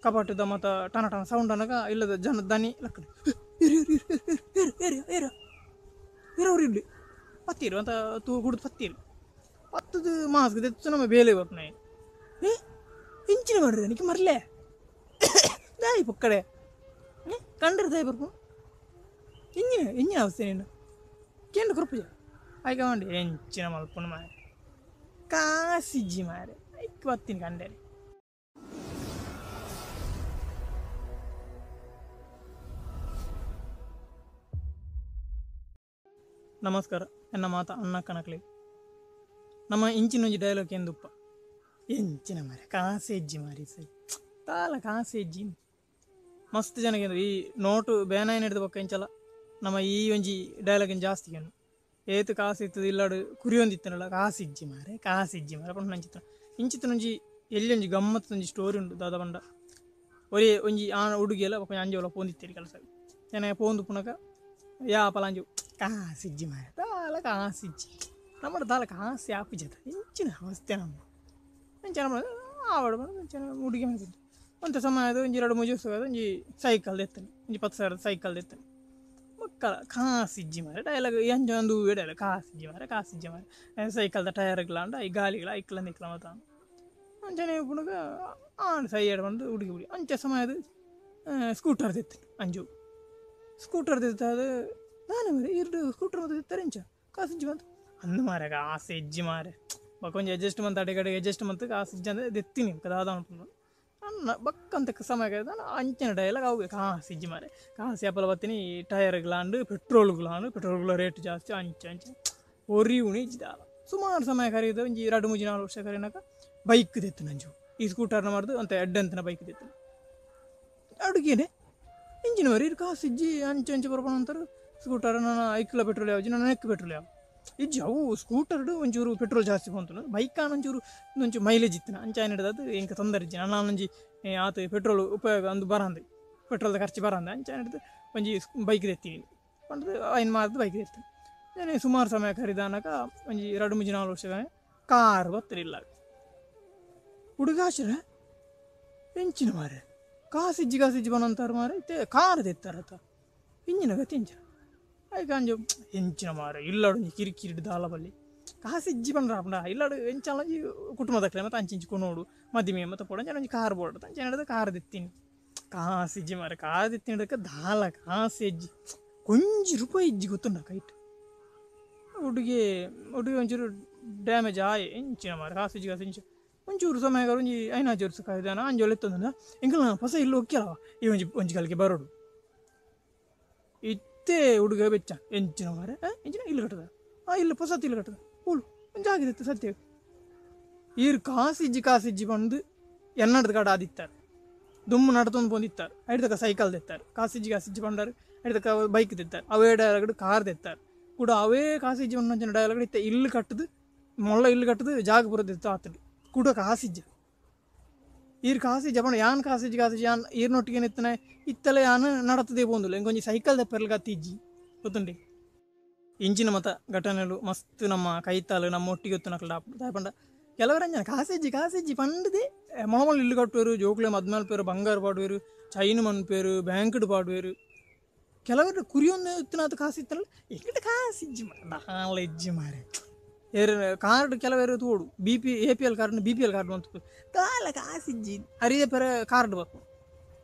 ಕಪಾಟದ ಮತ ಟನ ಟನ ಸೌಂಡ್ ಅನಗ ಇಲ್ಲದ ಜನ ದನಿ ಲಕ್ಕಡು ಏರು ಏರು ಅವ್ರು ಇಲ್ಲಿ ಪತ್ತೀರು ಅಂತ ತೂ ಗುಡ್ದು ಪತ್ತೀರು ಪತ್ತದು ಮಾಸ್ಕ್ ತೆತ್ತು ನಮ್ಮ ಬೇಲೆ ಬರ್ಪುನ ಏ ಇಂಚಿನ ಮಾಡ್ರಿ ನನಗೆ ಮರ್ಲೆ ದಾಯಿ ಪೊಕ್ಕಡೆ ಕಂಡ್ರೆ ದಾಯಿ ಬರ್ಪು ಇಂಜಿನ ಇಂಜಿನ ಅವಸ್ಥೆ ನೀನು ಕೇಂದ್ರ ಕೊರ್ಪುಜ ಆಯ್ಕೆ ಮಾಡಿ ಎಂಚಿನ ಮಲ್ಪುನ ಮಾರೆ ಕಾಸಿಜ್ಜಿ ಮಾರೆ ಐಕ್ ಬತ್ತೀನಿ ಕಂಡೇರಿ. ನಮಸ್ಕಾರ, ಎನ್ನ ಮಾತ ಅಣ್ಣ ಕಣಕ್ಲಿ. ನಮ್ಮ ಇಂಚಿನೊಂಜಿ ಡೈಲಾಗ್ ಎಂದುಪ್ಪ ಎಂಚಿನ ಮಾರೆ ಕಾಸೆಜ್ಜಿ ಮಾರಿ ಸೈ ತಾಲ ಕಾಸೆಜ್ಜಿ ಮಸ್ತ್ ಜನಕ್ಕೆ ಈ ನೋಟು ಬೇನಾಯನ ಹಿಡಿದು ಬೊಕ್ಕ ಇಂಚಲ ನಮ್ಮ ಈ ಒಂಜಿ ಡೈಲಾಗ್ ಜಾಸ್ತಿ ಏನು ಏತು ಕಾಸು ಇತ್ತದ ಇಲ್ಲಾಡು ಕುರಿಯೊಂದಿತ್ತನಲ್ಲ ಕಾಸಿಜ್ಜಿ ಮಾರೆ ಕಾಸಿಜ್ಜಿ ಮಾರೆ ಪಂಡ ನಂಚಿತ್ತ ಇಂಚಿತ್ತನೊಂಜಿ ಎಲ್ಲಿ ಒಂಜಿ ಗಮ್ಮತ್ತೊಂಜಿ ಸ್ಟೋರಿ ಉಂಟು ದಾದ ಪಂಡ ಒರೇ ಒಂಜಿ ಆ ಹುಡುಗಿಯಲ್ಲ ಒಂಜಿ ಅಂಜೋಲ ಪೋಂದಿತ್ತೇರಿ ಕೆಲಸ ಜನ ಪೋಂದು ಪುನಕ ಯಾ ಪಲಾಂಜು ಕಾಸಿಜ್ಜಿ ಮಾರೆ ತಾಲ ಕಾಸಿಜ್ಜಿ ನಮ್ಮ ತಾಲ ಕಾಸು ಆಪುಜತ ಇಂಚಿನ ಅವಸ್ಥೆ ನಮ್ಮ ಅಂಚ ನಮ್ಮ ಆವಡ ಅಂಚ ಹುಡುಗಿ ಮನಸ್ಸಿದ್ದು ಒಂತೆ ಸಮಯದ ಒಂಜಿ ಎರಡು ಮೂಜಿ ವರ್ಷ ಒಂಜಿ ಸೈಕಲ್ ಎತ್ತನೆ ಒಂಜಿ 10,000 ಸೈಕಲ್ ಎತ್ತನೆ ಮಕ್ಕಳ ಕಾಸಿಜ್ಜಿ ಮಾರೆ ಡೈಲಾಗ್ ಎಂಜ ಒಂದು ಡೈಲಾಗ್ ಕಾಸಿಜ್ಜಿ ಮಾರೆ ಕಾಸಿಜ್ಜಿ ಮಾರೆ ಸೈಕಲ್ದ ಟಯರ್ಗ್ಲಾಂಡ ಈ ಗಾಲಿಗಳ ಐಕ್ಲ ನಿಕ್ಲ ಮತ್ತ ಅಂಚನೆ ಪುನಗ ಆಣ್ ಸೈ ಎಡ ಬಂದು ಹುಡುಗಿ ಹುಡುಗಿ ಅಂಚ ಸಮಯದ ಸ್ಕೂಟರ್ ತೆತ್ತನೆ ಅಂಜು ಸ್ಕೂಟರ್ ತೆತ್ತಾದ ನಾನು ಮಾರೆ ಎರಡು ಸ್ಕೂಟರ್ ಮತ್ತೆ ತೆತ್ತಾರೆ ಇಂಚ ಕಾಸಿಜ್ಜಿ ಬಂತು ಅಂದು ಮಾರೆ ಕಾಸು ಮಾರೆ ಬಕ್ಕೊಂಜಿ ಅಡ್ಜಸ್ಟ್ ಮಂತ್ ಅಡೆ ಕಡೆ ಅಡ್ಜಸ್ಟ್ ಮಂತ್ ಕಾಸಿಜ್ಜಿ ಅಂದರೆ ದೆತ್ತೀನಿ ದಾದ ಅನ್ಕೊಂಡು ಅನ್ನ ಬಕ್ಕಂತ ಸಮಯ ಅಂಚಿನ ಡೈಲಾಗ್ ಅವು ಕಾಸಿಜ್ಜಿ ಮಾರೆ ಕಾಸು ಯಾಪಲ ಬತ್ತೀನಿ ಟಯರ್ಗ್ಲಾಂಡು ಪೆಟ್ರೋಲ್ಗ್ಲಾಂಡು ಪೆಟ್ರೋಲ್ಗಳ ರೇಟ್ ಜಾಸ್ತಿ ಅಂಚ ಅಂಚ ಒರಿ ಉಣಿ ಇಜ್ಜಿದಾಲ ಸುಮಾರು ಸಮಯ ಕರೀದು ಒಂಜಿ 2 3 4 ವರ್ಷ ಕರೀನಾಕ ಬೈಕ್ ತೆತ್ತು ನಂಜು ಈ ಸ್ಕೂಟರ್ನ ಮಾಡ್ದು ಅಂತ ಎಡ್ಡಂತನ ಬೈಕ್ ತೆತ್ತು ಅಡುಗೆನೆ ಇಂಜಿನ್ ಮರಿ ಕಾಸಿಜ್ಜಿ ಅಂಚೆ ಅಂಚೆ ಬರ್ಕೊಂಡು ಅಂತಾರೆ ಸ್ಕೂಟರ್ ನಾನು ಐಕ್ಲ ಪೆಟ್ರೋಲ್ ಯಾವ್ದು ನಾನು ಎಕ್ ಪೆಟ್ರೋಲ್ ಯಾವ ಇಜ್ಜಿ ಅವು ಸ್ಕೂಟರ್ಡು ಒಂಚೂರು ಪೆಟ್ರೋಲ್ ಜಾಸ್ತಿ ಬಂತು ಬೈಕ್ ಒಂಚೂರು ಒಂಚೂರು ಮೈಲೇಜ್ ಇತ್ತು ಅಂಚೆ ಹಿಡ್ದದು ಎಂಕ ತೊಂದರೆ ಇಜ್ಜಿ ನಾನೊಂಜಿ ಆತ ಪೆಟ್ರೋಲ್ ಉಪಯೋಗ ಅಂದು ಬರಂದು ಪೆಟ್ರೋಲ್ದ ಖರ್ಚು ಬರಂದು ಅಂಚೆ ಹಿಡ್ದು ಒಂಜಿ ಬೈಕ್ ತೆತ್ತೀನಿ ಪಂಡ್ದು ಐನ್ ಮಾರ್ದು ಬೈಕ್ ತೆತ್ತೀನಿ ನಾನು ಸುಮಾರು ಸಮಯ ಖರೀದಾನಕ ಒಂಜಿ 2 3 4 ವರ್ಷ ಕಾರ್ ಬತ್ತಿಲ್ಲ ಹುಡುಗಾಶ್ರ ಎಂಚಿನ ಮಾರೆ ಕಾಸಿಜ್ಜಿ ಕಾಸಿಜ್ಜಿ ಬಂದಂತಾರೆ ಮಾರೆ ಇತ್ತೆ ಕಾರ್ ತೆತ್ತಾರತ ಇಂಜಿನ ಗತಿ ಇಂಚಿನ ಐಕ ಅಂಜು ಎಂಚಿನ ಮಾರೆ ಇಲ್ಲಾಡು ಕಿರಿಕಿರಿಡು ದಾಲ ಬಲ್ಲಿ ಕಾಸಿಜ್ಜಿ ಬಂದ್ರ ಅಪ್ಪಂಡ ಇಲ್ಲಾಡು ಎಂಚಾಲ ಕುಟುಂಬದಕ್ಲೆ ಮತ್ತು ಅಂಚಿಂಚು ಕೊನೋಡು ಮದಿಮೆ ಮತ್ತು ಪೋಡ ಒಂಜಿ ಕಾರ್ ಬೋಡ ಅಂಚೆ ಹಿಡ್ದು ಕಾರ್ ತೆತ್ತೀನಿ ಕಾಸಿಜ್ಜಿ ಮಾರೆ ಕಾರ್ ತೆತ್ತೀನಿ ಹಿಡಕ್ಕೆ ದಾಲ ಕಾಸೆಜ್ಜಿ ಕೊಂಜಿ ರೂಪಾಯಿ ಇಜ್ಜಿ ಗೊತ್ತುಂಡ ಕೈಟ್ ಹುಡುಗಿ ಹುಡುಗಿ ಒಂಚೂರು ಡ್ಯಾಮೇಜ್ ಆಯ್ ಎಂಚಿನ ಮಾರೆ ಕಾಸಿಜ್ಜಿ ಕಾಸಿಂಚು ಒಂಚೂರು ಸಮಯ ಒಂಜಿ ಐನಾಜಿ ವರ್ಷ ಕಾಯ್ದಾನ ಅಂಜೋಲು ಎತ್ತೊಂದ ಎಂಕಲ್ ಹೊಸ ಇಲ್ಲಿ ಒಕ್ಕಿಯಲ್ಲವ ಈ ಒಂಜಿ ಒಂಜಿ ಕಾಲಿಗೆ ಬರೋಡು ಇತ್ತೆ ಹುಡುಗ ಬೆಚ್ಚ ಎಂಚಿನ ಮಾರೆ ಎಂಚಿನ ಇಲ್ಲಿ ಕಟ್ಟದ ಆ ಇಲ್ಲಿ ಹೊಸತ್ತು ಇಲ್ಲಿ ಕಟ್ಟದ ಹೂಳು ಒಂಜಿ ಆಗಿದೆ ಸತ್ಯ ಈರು ಕಾಸಿಜ್ಜಿ ಕಾಸಿಜ್ಜಿ ಬಂದು ಎನ್ನಡದ ಕಾಡ ಆದಿತ್ತಾರೆ ದುಮ್ಮು ನಡ್ತೊಂದು ಬಂದಿತ್ತಾರೆ ಐಡ್ತಕ್ಕ ಸೈಕಲ್ ತೆತ್ತಾರೆ ಕಾಸಿಜ್ಜಿ ಕಾಸಿಜ್ಜಿ ಬಂಡಾರು ಐಡ್ತಕ್ಕ ಬೈಕ್ ತೆತ್ತಾರೆ ಅವೇ ಡೈಲಾಗ್ ಕಾರ್ ತೆತ್ತಾರೆ ಕೂಡ ಅವೇ ಕಾಸಿಜ್ಜಿ ಬಂದ ಡೈಲಾಗ್ ಇತ್ತೆ ಇಲ್ಲಿ ಕಟ್ಟದು ಮೊಳ್ಳ ಇಲ್ಲಿ ಕಟ್ಟದು ಜಾಗ ಬರೋದಿತ್ತು ಆತಂಡು ಕೂಡ ಕಾಸಿಜ್ಜ ಈರು ಕಾಸಿಜ್ಜ ಪಂಡ ಯಾನ್ ಕಾಸಿಜ್ಜಿ ಕಾಸಿಜ್ಜಿ ಯಾನ್ ಈರ್ನೊಟ್ಟಿಗೆ ನೆತ್ತನೆ ಇತ್ತಲೆ ಯಾನ್ ನಡತದೇ ಪೋಂದುಲ್ಲ ಇಂಕೊಂಜಿ ಸೈಕಲ್ ದಪ್ಪೆರ್ಲ ಕತ್ತಿಜ್ಜಿ ಗೊತ್ತುಂಡಿ ಇಂಚಿನ ಮತ ಘಟನೆಲು ಮಸ್ತ್ ನಮ್ಮ ಕೈತಾಲು ನಮ್ಮ ಒಟ್ಟಿಗೆ ಒತ್ತುನಕ್ಲ ದಾಯಪಂಡ ಕೆಲವರಂಜನ ಕಾಸಿಜ್ಜಿ ಕಾಸಿಜ್ಜಿ ಪಂಡದೆ ಮೊಳಮೊಳ ಇಲ್ಲು ಕಟ್ಟುವರು ಜೋಕ್ಲೆ ಮದ್ಮಲ್ಪೇರು ಬಂಗಾರ ಪಾಡುವರು ಚೈನ್ ಮನ್ಪೇರು ಬ್ಯಾಂಕ್ಡ್ ಪಾಡುವರು ಕೆಲವರು ಕುರಿಯೊಂದು ಇತ್ತನಾತ ಕಾಸು ಇತ್ತಲ್ಲ ಎಕ್ಕಡ ಕಾಸಿಜ್ಜಿ ಮಾರೆ ಇಜ್ಜಿ ಮಾರೆ ಏರ್ ಕಾರ್ಡ್ ಕೆಲವರು ತೋಡು B P A P L card B P L card ಬಂತು ತಾಲ ಕಾಸಿಜ್ಜಿ ಅರಿದೆ ಪೆರ ಕಾರ್ಡ್ ಬರ್ಪು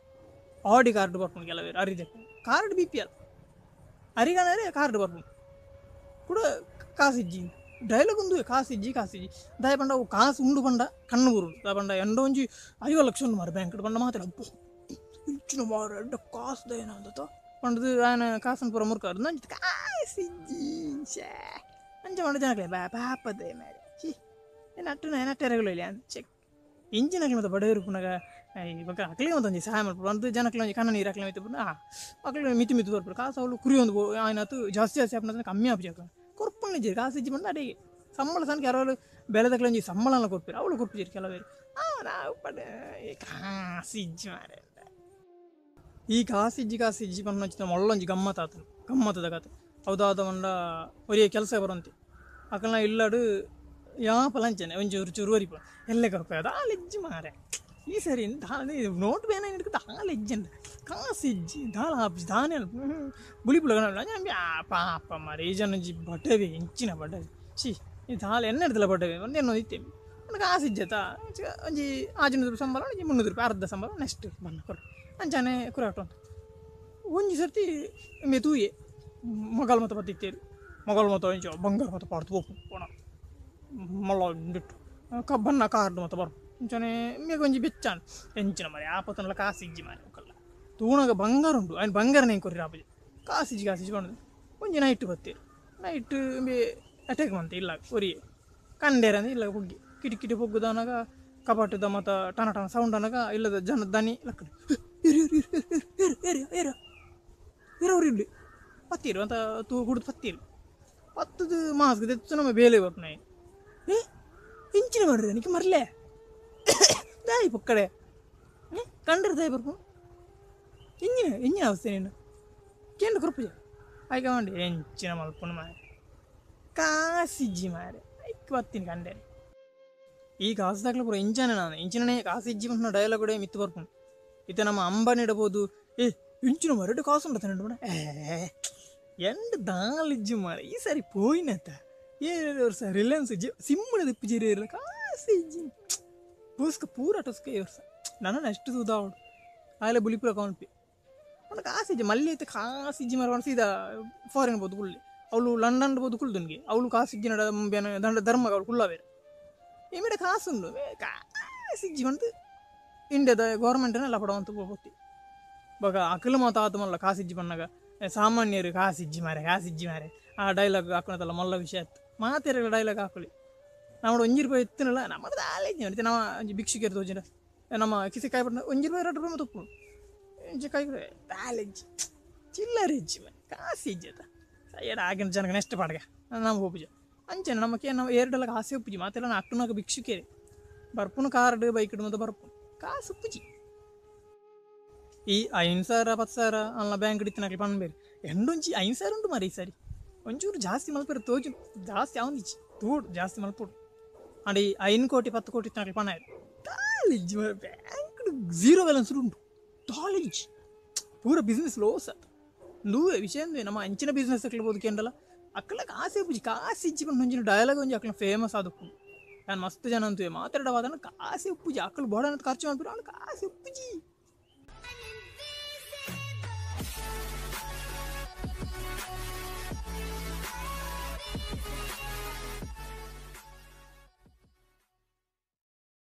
ಆಡಿ ಕಾರ್ಡ್ ಬರ್ಪುಂಡು ಕೆಲವರು ಅರಿದೆ ಕಾರ್ಡ್ ಬಿ ಪಿ ಎಲ್ ಅರಿಗಣರೆ ಕಾರ್ಡ್ ಬರ್ಪುಂಡು ಕೂಡ ಕಾಸಿಜ್ಜಿ ಡೈಲಾಗ್ ಒಂದು ಕಾಸಿಜ್ಜಿ ಕಾಸಿಜ್ಜಿ ದಾಯ ಪಂಡ ಅವು ಕಾಸು ಉಂಡು ಪಂಡ ಕಣ್ಣು ಬರುಡು ದಾಯ ಪಂಡ ಎಂಡ ಒಂಜಿ 50 ಲಕ್ಷ ಉಂಡು ಮಾರೆ ಬ್ಯಾಂಕ್ ಪಂಡ ಮಾತಾಡ ಅಬ್ಬೋ ಇಂಚಿನ ಮಾರೆ ಎಡ್ಡ ಕಾಸು ದಯನ ಅಂದತ ಪಂಡದು ఆయన ಕಾಸನ್ನು ಪೂರ ಮುರ್ಕಾರು ನಂಜಿ ಕಾಸಿಜ್ಜಿ ಛೇ ಅಂಚ ಮಂಡ ಜನಕ್ಲೆ ಬಾ ಪಾಪದೆ ಮಾರೆ ಚಿ ನಟ್ಟು ನಟ್ಟೆರಗಳು ಇಲ್ಲ ಚೆಕ್ ಇಂಜಿನ ಮತ್ತೆ ಬಡವರು ಪುನಗ ಇವಾಗ ಅಕ್ಲಿ ಒಂದೊಂದು ಸಹಾಯ ಮಾಡ್ಬೋದು ಒಂದು ಜನಕ್ಲೆ ಒಂಜಿ ಕಣ್ಣ ನೀರು ಅಕ್ಲೆ ಮಿತ್ತು ಅಕ್ಲೆ ಮಿತಿ ಮಿತಿ ಬರ್ಬೋದು ಕಾಸು ಅವಳು ಕುರಿ ಒಂದು ಆಯ್ನಾತು ಜಾಸ್ತಿ ಜಾಸ್ತಿ ಆಪ್ನ ಕಮ್ಮಿ ಆಪು ಜಾಕ ಕೊರ್ಪುಣ ಇಜ್ಜಿರಿ ಕಾಸು ಇಜ್ಜಿ ಬಂದು ಅಡಿಗೆ ಸಂಬಳ ಸಣ್ಣ ಕೆಲವರು ಬೆಳೆದಕ್ಲೆ ಒಂಜಿ ಸಂಬಳನ ಕೊರ್ಪಿರು ಅವಳು ಕೊರ್ಪಿಜಿರಿ ಕೆಲವರು ನಾವು ಪಡ ಕಾಸು ಇಜ್ಜಿ ಮಾರೆ ಈ ಕಾಸಿಜ್ಜಿ ಕಾಸಿಜ್ಜಿ ಪನ್ನ ಮೊಳ್ಳೊಂಜಿ ಗಮ್ಮತ್ ಆತನು ಗಮ್ಮತ್ತದ ಕತೆ ಹೌದಾದ ಮಂಡ ಒರಿಯ ಕೆಲಸ ಬರಂತೆ ಅಕಲ್ನ ಇಲ್ಲಾಡು ಯಾಪಲ ಅಂಚನೆ ಒಂಚೂರು ಚೂರು ಒರಿಪ ಎಲ್ಲೆ ಕೊರ್ಪ ಅದು ಆಲಿಜ್ಜಿ ಮಾರೆ ಈ ಸರಿ ನೋಟ್ ಬೇನ ದಾಲ ಇಜ್ಜಂಡ ಕಾಸು ಇಜ್ಜಿ ದಾಲ ಆಪುಜಿ ದಾನೆ ಬುಲಿಪುಲ ಪಾಪ ಮಾರೆ ಈ ಜನ ಒಂಜಿ ಬಡವೆ ಎಂಚಿನ ಬಡವೆ ಛೀ ಈ ದಾಲ ಎಣ್ಣೆ ಹಿಡ್ದಲ ಬಡವೆ ಒಂದು ಎನ್ನೋ ಇತ್ತೆ ಕಾಸು ಇಜ್ಜತ ಒಂಜಿ 600 ರೂಪಾಯಿ ಸಂಬಳ ಒಂಜಿ 300 ರೂಪಾಯಿ ಅರ್ಧ ಸಂಬಳ ನೆಕ್ಸ್ಟ್ ಬನ್ನ ಕೊರು ಅಂಚಾನೆ ಕುರಾಟು ಅಂತ ಒಂಜಿ ಸರ್ತಿ ಮೆ ತೂಯೆ ಮೊಗಲ್ ಮತ ಬತ್ತಿತ್ತೇರು ಮೊಗಲ್ ಮತ ಒಂಚ ಬಂಗಾರ ಮತ ಪಾಡ್ದು ಪೋಪು ಪೋಣ ಮಲ್ಲ ಬಿಟ್ಟು ಬನ್ನ ಕಾರ್ಡ್ ಮತ ಬರ್ಪು ಅಂಚನೆ ಮೇಗ ಒಂಜಿ ಬೆಚ್ಚಾನ್ ಎಂಚಿನ ಮಾರೆ ಆಪತ್ತನಲ ಕಾಸು ಇಜ್ಜಿ ಮಾರೆ ಒಕ್ಕಲ್ಲ ತೂಣಗ ಬಂಗಾರ ಉಂಡು ಆಯ್ನ ಬಂಗಾರನೇ ಕೊರಿ ಆಪುಜಿ ಕಾಸಿಜ್ಜಿ ಕಾಸಿಜ್ಜಿ ಪಂಡುದು ಒಂಜಿ ನೈಟ್ ಬತ್ತೇರು ನೈಟ್ ಇಂಬೆ ಅಟ್ಯಾಕ್ ಮಂತೆ ಇಲ್ಲ ಒರಿಯೆ ಕಂಡೇರಂದು ಇಲ್ಲ ಪೊಗ್ಗಿ ಕಿಟಿ ಕಿಟಿ ಪೊಗ್ಗುದಾನಾಗ ಕಪಾಟದ ಮತ ಟನ ಟನ ಸೌಂಡ್ ಅನ್ನಾಗ ಇಲ್ಲದ ಜನ ದನಿ ಲಕ್ಕಡು ಏರು ಏರು ಏರು ಏರು ಏರು ಏರು ಅವ್ರು ಇಲ್ಲಿ ಪತ್ತೀರು ಅಂತ ತೂ ಕುಡ್ದು ಪತ್ತೀರು ಪತ್ತದು ಮಾಸ್ಕ್ ತೆತ್ತು ನಮ್ಮ ಬೇಲೆ ಬರ್ಪುನಾಯಿ ಏ ಇಂಚಿನ ಮಾಡ್ರಿ ನಿಕ್ಕೆ ಮರ್ಲೆ ದಾಯಿ ಪೊಕ್ಕಡೆ ಕಂಡ್ರೆ ದಾಯಿ ಬರ್ಪು ಇಂಜಿನ ಇಂಜಿನ ಅವಸ್ಥೆ ನೀನು ಕೇಂದ್ರ ಕೊರ್ಪುಜ ಆಯ್ಕೆ ಮಾಡಿ ಎಂಚಿನ ಮಲ್ಪುನು ಮಾರೆ ಕಾಸಿಜ್ಜಿ ಮಾರೆ ಐಕ್ ಬತ್ತೀನಿ ಕಂಡೆ ಈ ಕಾಸು ದಾಖಲೆ ಪೂರ ಇಂಚನೆ ನಾನು ಇಂಚಿನೇ ಕಾಸು ಇಜ್ಜಿ ಪನ್ಪಿನ ಡೈಲಾಗ್ ಕೂಡ ಮಿತ್ತು ಬರ್ಪುಂಡು ಇತ್ತೆ ನಮ್ಮ ಅಂಬಾನಿ ಇಡಬಹುದು ಏ ಇಂಚಿನ ಮರಡು ಕಾಸು ಉಂಟು ತನ್ನ ಏ ಎಂಡ್ ದಾಲಿಜ್ಜಿ ಮಾರೆ ಈ ಸಾರಿ ಪೋಯಿನತ್ತ ಏ ವರ್ಷ ರಿಲಯನ್ಸ್ ಜಿ ಸಿಮ್ಮಣ ದಿಪ್ಪು ಜೀರಿ ಇರಲ್ಲ ಕಾಸು ಇಜ್ಜಿ ಪೂಸ್ಕ ಪೂರ ಟೊಸ್ಕ ಈ ವರ್ಷ ನನ್ನ ಅಷ್ಟು ತೂದಾವಡು ಆಯ್ಲೆ ಬುಲಿಪುರ ಕೌಂಪಿ ಅವನ ಕಾಸು ಇಜ್ಜಿ ಮಲ್ಲಿ ಐತೆ ಕಾಸು ಇಜ್ಜಿ ಮರ ಸೀದಾ ಫಾರಿನ್ ಬೋದು ಕುಳ್ಳಿ ಅವಳು ಲಂಡನ್ ಬೋದು ಕುಳ್ದುನ್ಗೆ ಅವಳು ಕಾಸು ಇಜ್ಜಿ ನಡ ದಂಡ ಧರ್ಮ ಅವಳು ಕುಳ್ಳವೇರು ಇಮಿಡ ಕಾಸುಂಡು ಕಾಸು ಇಜ್ಜಿ ಬಂತು ಇಂಡಿಯಾದ ಗೌರ್ಮೆಂಟ್ನ ಲಪಡವಂತ ಪೋತಿ ಬಗ ಅಕಲು ಮಾತ ಆತ ಮಲ್ಲ ಕಾಸಿಜ್ಜಿ ಪನ್ನಾಗ ಸಾಮಾನ್ಯರು ಕಾಸಿಜ್ಜಿ ಮಾರೆ ಕಾಸಿಜ್ಜಿ ಮಾರೆ ಆ ಡೈಲಾಗ್ ಹಾಕೋಣದಲ್ಲ ಮಲ್ಲ ವಿಷಯ ಆಯ್ತು ಮಾತೆರ ಡೈಲಾಗ್ ಹಾಕೊಳ್ಳಿ ನಮ್ಮ ಒಂಜಿ ರೂಪಾಯಿ ಎತ್ತನಲ್ಲ ನಮ್ಮ ದಾಲೇಜ್ ನಮ್ಮ ಒಂಜಿ ಭಿಕ್ಷುಕರು ತೋಜಿನ ನಮ್ಮ ಕಿಸೆ ಕಾಯಿ ಪಟ್ಟ ಒಂಜಿ ರೂಪಾಯಿ 2 ರೂಪಾಯಿ ಮತ್ತು ಉಪ್ಪು ಒಂಜಿ ಕಾಯಿ ದಾಲೇಜ್ ಚಿಲ್ಲರೆ ಇಜ್ಜಿ ಮಾರೆ ಕಾಸು ಇಜ್ಜಿ ಆತ ಸೈಯಡ್ ಆಗಿನ ಜನಕ್ಕೆ ನೆಕ್ಸ್ಟ್ ಪಾಡ್ಗ ನಮ್ಮ ಹೋಪುಜ ಅಂಚನೆ ನಮಕ್ಕೆ ನಾವು ಏರ್ಡೆಲ್ಲ ಕಾಸೆ ಉಪ್ಪುಜಿ ಮಾತೆಲ್ಲ ಅಟ್ಟುನಾಗ ಭಿಕ್ಷುಕೇರಿ ಬರ್ಪುನು ಕಾರ್ಡ್ ಬೈಕ್ ಮತ್ತೆ ಬರ್ಪುನು ಕಾಸು ಉಪ್ಪುಜಿ ಈ 5,000 10,000 ಅಲ್ಲ ಬ್ಯಾಂಕ್ ಇತ್ತಿನಕ್ಲೆ ಪನ್ಬೇರು ಎಂಡೊಂಜಿ 5,000 ಉಂಟು ಮಾರೆ ಈ ಸಾರಿ ಒಂಚೂರು ಜಾಸ್ತಿ ಮಲ್ಪೆರೆ ತೋಜು ಜಾಸ್ತಿ ಆವೊಂದಿಜ್ಜಿ ತೂಡು ಜಾಸ್ತಿ ಮಲ್ಪೊಡು ಅಂಡ ಈ 5 ಕೋಟಿ 10 ಕೋಟಿ ಇತ್ತಿನಕ್ಲೆ ಪನಾಯೆರ್ ದಾಲಿಜ್ಜಿ ಬ್ಯಾಂಕ್ ಝೀರೋ ಬ್ಯಾಲೆನ್ಸ್ ಉಂಟು ದಾಲಿಜ್ಜಿ ಪೂರ ಬಿಸ್ನೆಸ್ ಲೋಸ್ ಆತ ನೂವೆ ವಿಷಯ ಅಂದುವೆ ನಮ್ಮ ಅಂಚಿನ ಬಿಸ್ನೆಸ್ ಅಕ್ಲೆ ಕೇಂದ್ರಲ್ಲ ಅಕ್ಕಲ ಕಾಸೆ ಪೂಜಿ ಕಾಸು ಇಜ್ಜಿ ಪಂಡ ಒಂಜಿನ ಡೈಲಾಗ್ ಒಂಜಿ ಅಕ್ಲ ಫೇಮಸ್ ಆದಪ್ಪು ಯಾನ್ ಮಸ್ತ್ ಜನ ಅಂತುವೆ ಮಾತಾಡವಾದನ ಕಾಸೆ ಉಪ್ಪುಜಿ ಅಕ್ಕಲು ಬೋಡನ ಖರ್ಚು ಮಲ್ಪುರು ಅವ್ನು ಕಾಸೆ ಉಪ್ಪುಜಿ.